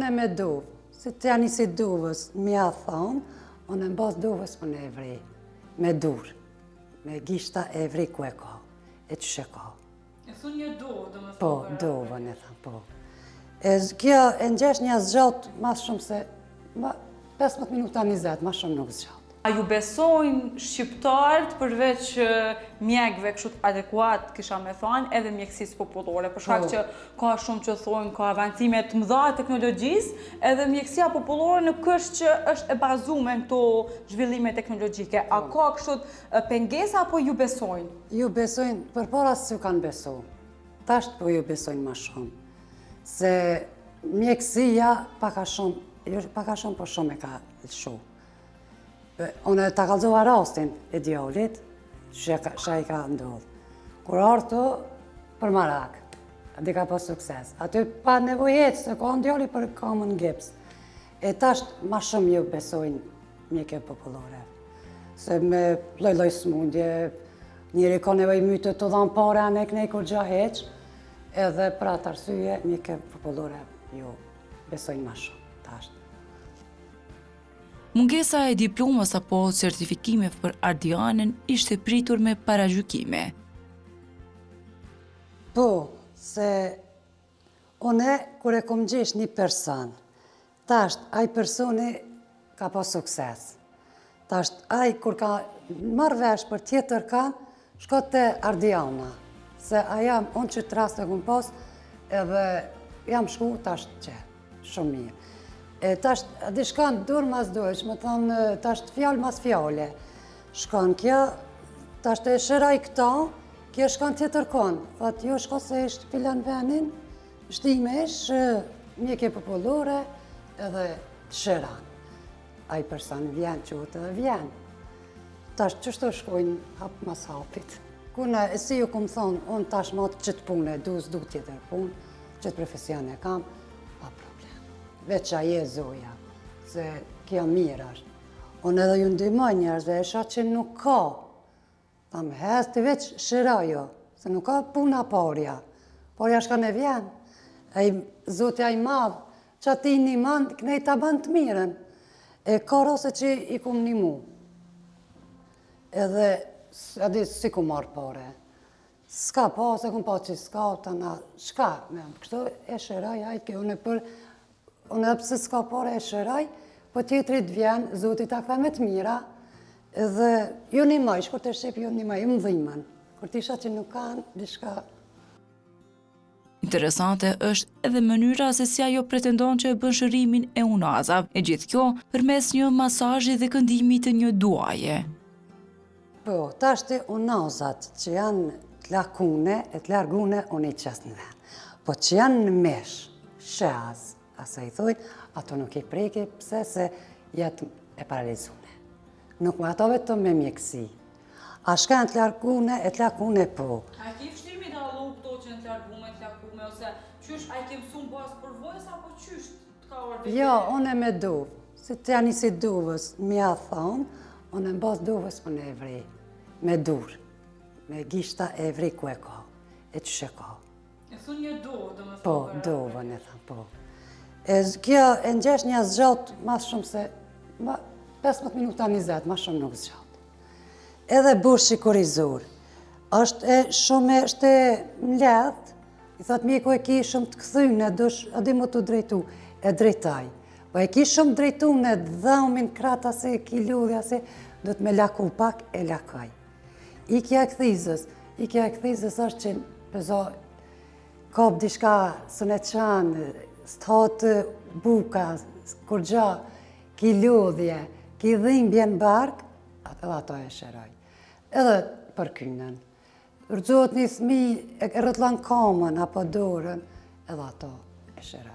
Unë me dovë, si të janë si dovës, m'ja thonë, unë në bazë dovës, unë e vrej, me dur, me gishta e vrej ku e ka, e qysh e ka. E thun një dovë, do më thonë? Po, dovën e tham, po. E kjo e ngjeshja zgjat ma shumë se 15 minuta 20, ma shumë nuk zgjat. A ju besojnë shqiptarët përveç mjekëve kështu adekuat, kisha me thanë, edhe mjekësisë popullore, për shkak po. që ka shumë që thonë, ka avancime të mëdha teknologjisë, edhe mjekësia popullore nuk është që është e bazume në këto zhvillime teknologjike. A po. ka kështu pengesa apo ju besojnë? Ju besojnë, përpara s'ju kanë besu. Tash po ju besojnë ma shumë. Se mjekësia pak a shumë, jo pak a shumë, po shumë e ka lëshu. Unë ta kallzova rastin e djalit, që që i ka ndodhë. Kur ardhë për marak, dhe ka pas sukses. Aty pa nevojë se ka në djali për kamën gips. E tash ma shumë ju besojnë mjekëve popullore. Se me lloj-lloj smundje, njeri ka nevojë mytë të dhanë pare, anë e kënej kurgja heq, edhe për atë arsye mjekëve popullore ju besojnë ma shumë tash. Mungesa e diplomës apo certifikimeve për Ardianën ishte pritur me paragjykime. Po, se une kur e kom ngjesh një person, tash ai personi ka pas sukses. Tash ai kur ka marrë vesh për tjetër kan, shko te Ardiana, se aja unë qët rast e kom pas, edhe jam shku tash që, shumë mirë. E tash, di shkon dorë mas dore, që me thonë, tash fjalë mas fjale. Shkon kjo, tash të e shëroj këto, kjo shkon tjetër kon. Thot, jo shko se është filan venin, shtime është mjeke popullore, edhe të shëran. Ai person vjen, qohet edhe vjen. Tash qështu shkojnë hap mas hapit. Ku në, e si ju kom thonë, unë tash ma të qëtë punë, du s'du tjetër punë, qëtë profesion e kam, pa problem. Veç a je zoja, se kjo mirë është. Unë edhe ju ndihmoj njerëzve, e shoh që nuk ka, Tham, hec ti veç shërojo, se nuk ka puna parja. Parja shkon e vjen. Ai, zoti ai madh, që ti nimon, knej ta ban të mirën. E ka raste që i kum nimu. Edhe, a di, s'i kum marrë pare. S'ka pa, se kum pa që s'ka, të na, shka, me, kështu e shëroj, ai, kjo unë për, Unë edhe pse s'ka pare e shëroj, po tjetrit vjen, zoti ta kthen me të mira, edhe ju nimoj, shkurt e shqip ju nimoj, ju më dhimën, kur t'isha që nuk kanë, diçka. Interesante është edhe mënyra se si ajo pretendon që e bën shërimin e unazave, e gjithë kjo përmes një masazhi dhe këndimi të një duaje. Po, tashti unazat që janë të lakune e të largune, unë i qes në ven. Po që janë në mish, shaz, asa i thojnë, ato nuk i preki, pse se jetë e paralizune. Nuk më ato vetëm me mjekësi. A shka janë të largune e të lakune, po. A ki vështirë mi dallu këto që janë të largume, të lakume, ose qysh, a i ke mësu në bazë përvojës, apo qysh Jo, unë e me duvë, si të janë si duvës, m'ja thonë, unë në bazë duvës, unë e vrej, me dur, me gishta e vrej ku e ka, e qysh e ka. E thun një duvë, do më thonë? Po, duvën e tham, po. E kjo e ngjeshja zgjat ma shumë se 15 minuta 20, ma shumë nuk zgjat. Edhe boshi kurrizor, është e shumë është e mbledht, I thot mjeku e ki shumë të kthyne, dush, a di më të drejtu, e drejtaj. Po e ki shumë drejtune, dhëmin krata se e ki lodhja se, do të me laku pak, e lakaj. Ikja e kthizës, ikja e kthizës është që pëzo, kap diçka s'un e çan, s't'hahet buka, kurgja, ki lodhje, ki dhimbje në bark, edhe ato e shëroj. Edhe për kynën. Rrëzohet një fëmi, e rrotllon kamën apo dorën, edhe ato e shëroj.